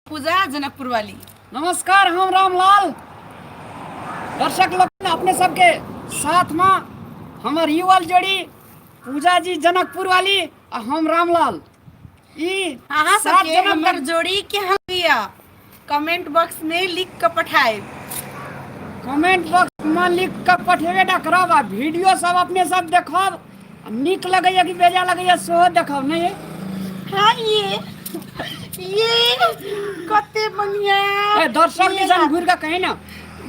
पूजा जनकपुर वाली। नमस्कार, हम रामलाल। दर्शक लोग, अपने सबके साथ में हमर युवल जोड़ी पूजा जी जनकपुर वाली आ हम रामलाल। ई अहाँ सात सबके जन्म हमर तक जोड़ी केहन लगैया कमेंट बॉक्स में लिख के पठायब। कमेंट बॉक्स में लिख के पठेबे टा करब आ वीडियो सब अपने सब देखब आ नीक लगैया कि बेजा लगैया सेहो देखब नहीं। हाँ, ये कते बढ़िया। ए दर्शक ये दिसन घुर के कही ना।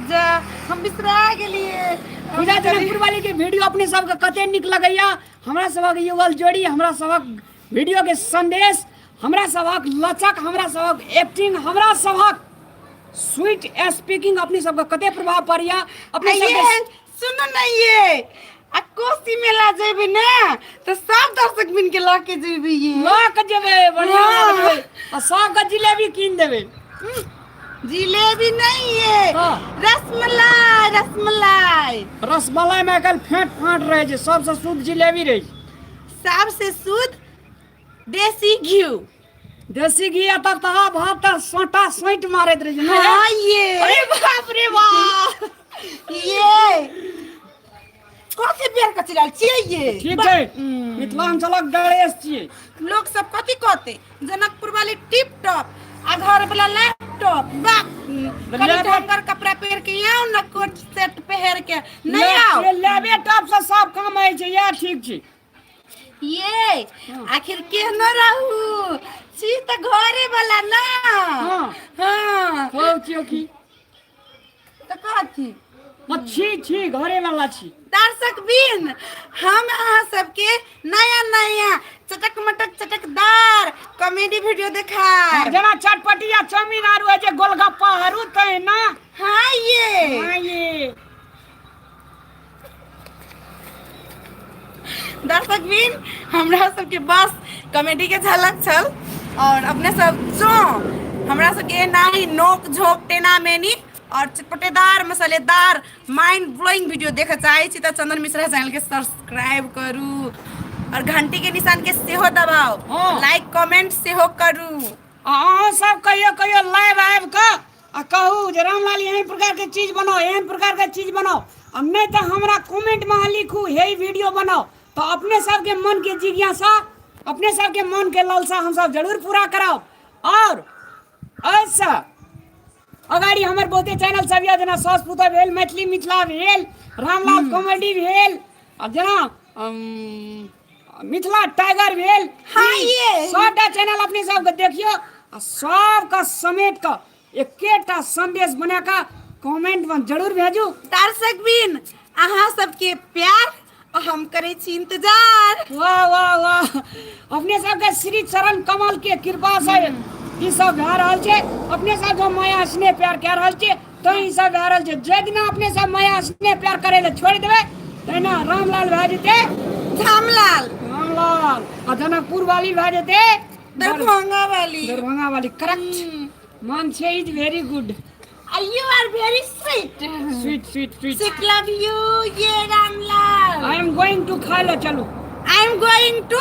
जा, हम बिसरा गेलिए। पूजा जनकपुर वाली के वीडियो अपने सबके कते नीक लगैया, हमरा सबक युगल जोड़ी, हमरा सबक वीडियो के संदेश, हमरा सबक लचक, हमरा सबक एक्टिंग, हमरा सबक स्वीट स्पीकिंग अपने सबके कते प्रभाव पड़िया अपने ये सबके। सुनो ना, ये आ कोसी मेला जेबे ना तो सब दर्शक बिन के लऽ के जेबे ये। लऽ के जेबै, बढ़िया। हाँ। लऽ के जेबै आ सबके जिलेबी कीन देबै। जिलेबी नहीं ये। हाँ। रसमलाई, रसमलाई। रसमलाई में आइकाल्हि फेंट फाँट रहै छै, सबसँ शुद्ध जिलेबी रहै छै। सबसे शुद्ध देसी घी। देसी घी आ तब तहा भात तऽ सोंटा सोंटि मारैत रहै छै नहि? हाँ ये। अरे बाप रे बाप! ये कथी बेर के चिल्लाल छियै ये? ठीक छै, मिथिलांचलक गणेश छियै। लोग सब कथी कहते, जनकपुर वाली टिप टॉप आ घर वाला लैपटॉप। बाप, कनी ढंगर कपड़ा पहिर के आउ ना, कोट सेट पहिर के नहीं आओ। लेबे टॉप से सब काम होइ छै, इएह ठीक छै। ये आखिर केहनो रहू छी तऽ घरे वाला ना। हाँ। हाँ। कहू छियौ की? तऽ कथी? हँ, छी छी घरे वाला छी। दर्शक बिन, हम अहाँ सबके नया नया चटक मटक चटकदार कॉमेडी वीडियो देखाएब। जेना चटपटी आ चाउमीन आरू होइ छै, गोलगप्पा आरू, तहिना। हाँ ये। हाँ ये। दर्शक बिन, हमरा सबके बस कॉमेडी के झलक छल और अपने सब जो हमरा सबके एना ही नोक झोंक टेना मेनी और चटपटेदार मसालेदार माइंड ब्लोइंग वीडियो देखऽ चाहै छी तऽ चंदन मिश्रा चैनल के सब्सक्राइब करू और घंटी के निशान के सेहो दबाउ। हाँ। लाइक कमेंट सेहो करू। आ अहाँ सब कहियो कहियो लाइव आबि कऽ आ कहू जे रामलाल एहन प्रकार के चीज बनाओ, एहन प्रकार के चीज बनाओ, आ नहि तऽ हमरा कमेंट में अहाँ लिखू हे वीडियो बनाओ, तऽ अपने सबके मन के जिज्ञासा, अपने सबके मन के लालसा हम सब जरूर पूरा कराओ। और एहिसँ अगाडि हमर बहुते चैनल सब यऽ, जेना सास पुतोह भेल, मैथिली मिथिला भेल, रामलाल कॉमेडी भेल, आ जेना मिथिला टाइगर भेल। हाँ ये। सबटा चैनल अपने सबके देखियौ आ सबके समेट कऽ एकेटा संदेश बना कऽ कमेंट में जरूर भेजू। दर्शक बिन, अहाँ सबके प्यार आ हम करै छी इंतजार। वाह वाह वाह! अपने सबके श्री चरण कमल के कृपा से ई सब भए रहल छै। अपने सब जो माया स्नेह प्यार कए रहल छै तऽ ई सब भए रहल छै। जे दिना अपने सब माया स्नेह प्यार करे लए छोड़ि देबै, तहिना रामलाल भए जेतै झामलाल। रामलाल आ जनकपुर वाली भए जेतै दरभंगा वाली। दरभंगा वाली, करेक्ट। मान छै is very good. You are very sweet. Sweet sweet sweet. Sweet, love you ये Ramlal. I am going to खाय लए चलू। I am going to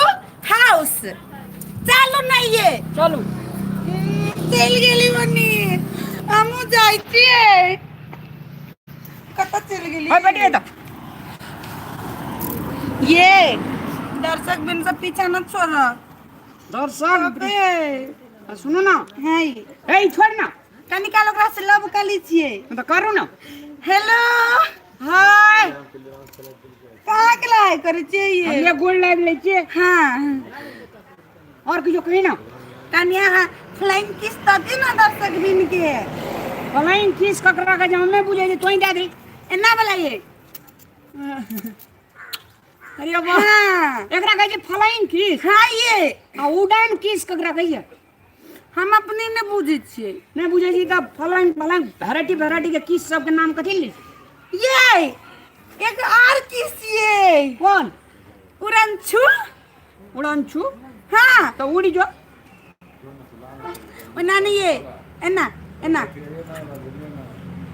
house. चलू ना ये। चलू। चलि गेली बनी, हमहूँ जाइ छियै। कतऽ चलि गेली? हाय बेटी, एतऽ। ये दर्शक बिन सब पीछा न छोड़। दर्शक ए, सुनू ना। है। ए छोड़ ना। कनी काल ओकरा से लव कर ली छियै। तऽ करू ना। हेलो। हाय। कहाँ के लाय करै छियै ये? हमे गोड़ लागि लै छियै। हाँ। और किछो कही ना। कनी अहाँ फ्लाइंग किस तऽ दी ना दर्शक बिन के। फ्लाइंग किस ककरा के जे हम नहि बुझै छियै, तोही दए दे। एना वाला ये। अरे वाह! हाँ। एकरा कहै छै फ्लाइंग किस। हाँ ये। आ उड़ान किस ककरा कहै छै? हम अपने नहि बुझै छियै। नहि बुझै छी तऽ फलाइन फलाइन वेराइटी वेराइटी के किस सबके नाम कथी ली? ये एक आर किस ये। कोन? उड़न छू। उड़न छू? हाँ। तऽ उड़ि जो। ओना नहीं ये, एना एना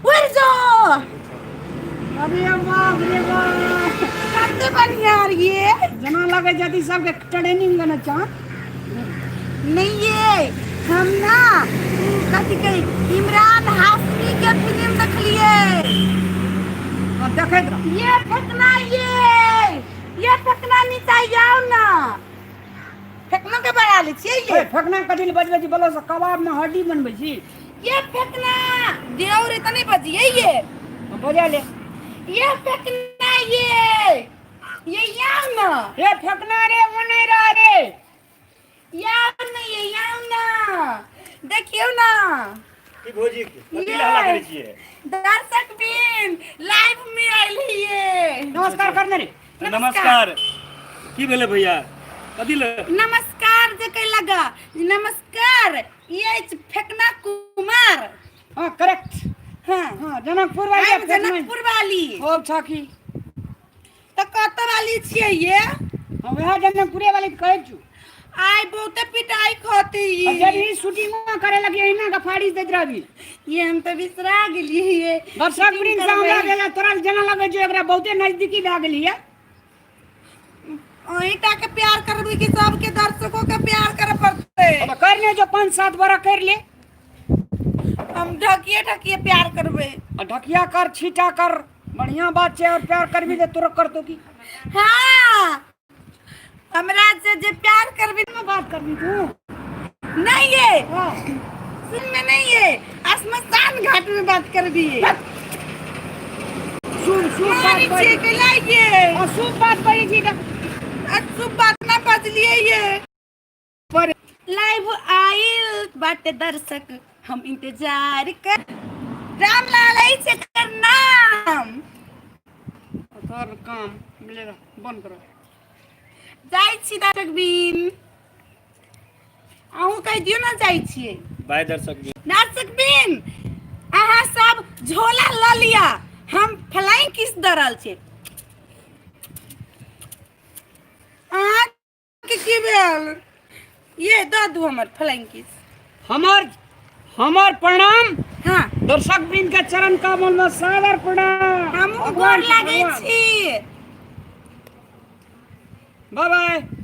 उड़ जो। अरे बाप रे बाप! कते बढ़िया ये। जेना लगै छै सबके ट्रेनिंग देने चाह। नहीं ये हम ना कथी कही इमरान हाशमी के फिल्म देखलिए। हाँ, देखैत रह। ये फेकना, ये फेकना, नीचा आउ ना, फेकना के बढ़ा ले छियै ये। ए, फेकना कथी लए बजबै छी? बोलो से कबाब में हड्डी बनबै छी। ये फेकना देउर त नहीं बजिए ये। हाँ, बजा ले। ये फेकना, ये आउ ना। ए फेकना रे, ओ नहीं रह रे। आउ ना, ये आउ ना, देखियौ ना। की भौजी, कथी लए हल्ला करै छियै? दर्शक बिन लाइव में आयल हिये। नमस्कार करने रे। नमस्कार। की भेलै भैया, कथी ले? नमस्कार जे कै लगा नमस्कार, ये अछि फेकना कुमार। हाँ, करेक्ट। हाँ। हाँ, जनकपुर वाली। हम जनकपुर वाली। खूब छकी। तऽ कतऽ वाली छियै ये? हम वएह जनकपुरे वाली कहै छु। आइ बहुते पिटाई खती। अब जब ही शूटिंग करे लगी एहिना के फाड़ी दैत रहबी। ये हम तऽ बिसरा गेलियै ये। दर्शक वृंद से हमरा गेला तोरा जेना लगै छै एकरा बहुते नजदीकी भए गेली है। अहीं टा के प्यार करबै कि सबके दर्शकों के प्यार करे पड़तै? अब कर ले जो 5-7 बरख कर ले। हम ढकिए ढकिए प्यार करबै। आ ढकिया कर, छीटा कर, बढ़िया बात छै। और प्यार करबी तऽ तोरा करतो की? हाँ, हमरा से जे प्यार करबी। में बात करबी तू? नहीं ये। हाँ। सुन में नहीं ये, श्मशान घाट में बात करबी। सुन सुन बात मारी करी। छियै के लाइए। अशुभ बात करी छी तऽ। अशुभ बात ना बजलिए ये। पर लाइव आइल बाटे दर्शक, हम इंतजार कर रामलाल अछि एकर नाम। कर काम मिलेगा, बंद करो। जाइ छी दर्शक बिन, अहूँ कहि दियौ ने, जाइ छियै। बाय दर्शक बिन। दर्शक बिन, अहाँ सब झोला लऽ लिअ, हम फ्लाइंग किस दऽ रहल छी। अहाँके की भेल ये? दऽ दू हमर फ्लाइंग किस। हमर हमर प्रणाम। हाँ। दर्शक वृंद के चरण कमल में सादर प्रणाम। हमहूँ भगवान गोर लागै भगवान। छी। Bye bye.